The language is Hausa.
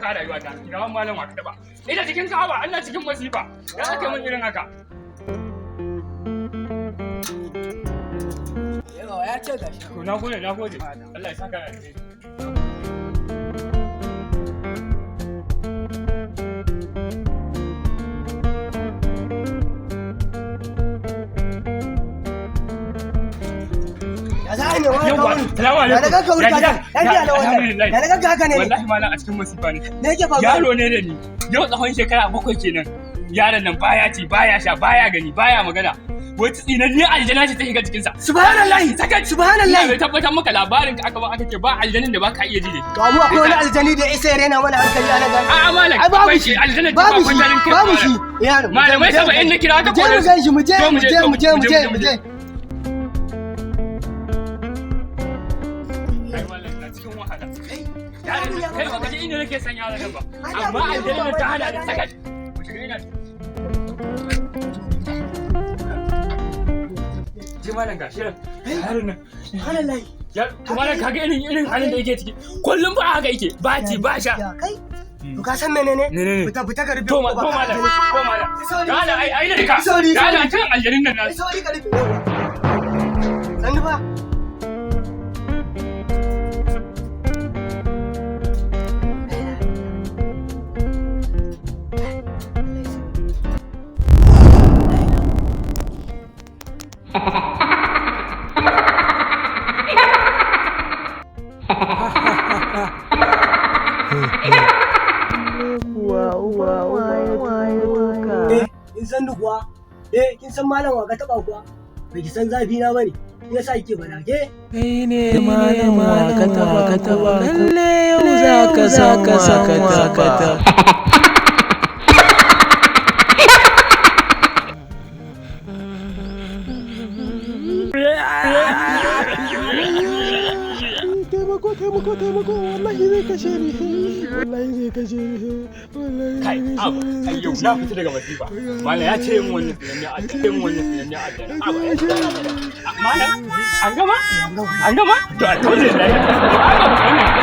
taimaka rayuwata. Kirawan malam wa ka taba. Ina cikin kawa, Allah cikin masifa. Ya aka min irin haka. Yawa ya ce gashi. To na gode, na gode. Allah ya saka alheri. Ya za a ne wani Yawwa, kawai. salamu Ya na alaikum. ganka wuri Ya ka gida? Lafiya lau wannan. Alhamdulillah. Ya na ganka haka ne. Wallahi malam a cikin masifa ne. Me yake faruwa? Yaro ne da ni. Yau tsawon shekara 7 kenan. Yaron nan baya ci, baya sha, baya gani, baya magana. Wata tsinanniyar aljana ce ta shiga cikinsa. Subhanallahi. Sakat. Subhanallahi. Ina mai tabbatar maka labarin ka aka ba aka ce ba aljanin da baka iya ji ne. To mu akwai wani aljani da isa ya rena mana hankali a nan gari. A'a malam, Ai babu akwai shi. shi aljanin ta Babu ba shi. kwantarin kai. Babu shi. Yaro. Malamai 70 na kira ta Je mu kore. gan shi mu je To mu je mu je mu je mu je. Ai malam na cikin wahala. Yaron nan, kai baka ji inda nake son yaron nan ba. Ai, Amma abu ne aljanin ba ta hana ni wai sakat. Mu shiga ina. Ji malam gashi nan. Yaron nan. Subhanallahi. Ya to malam kaga irin halin da yake ciki. Kullum ba haka yake. Ba ci ba sha. Ya kai. To ka san menene? Menene? Fita fita ka rufe To ma ƙofa, to ka malam, aljani. to malam. Sorry, Dala ai ai da ka. Sorry, Dala sorry. kan aljanin nan Ai nasu. sauri ka rufe. Yawwa. Sannu fa. Eh, kin san ni kuwa? Eh, kin san malam wa ka taba kuwa? Bai ki san zafi na bane. Shi yasa kike bada ke? Kai ne malam wa ka taba ka taba lalle yau za ka san wa ka taba. Taimako taimako taimako wallahi zai kashe ni wallahi zai kashe ni wallahi Kai, abu, ai yau na fita daga masifa. Malam ya ce min wannan tsinanne aljanin, min wannan tsinanne aljanin. Abu, ya ce Malam, an gama? An gama? To alhamdulillah. An gama wannan.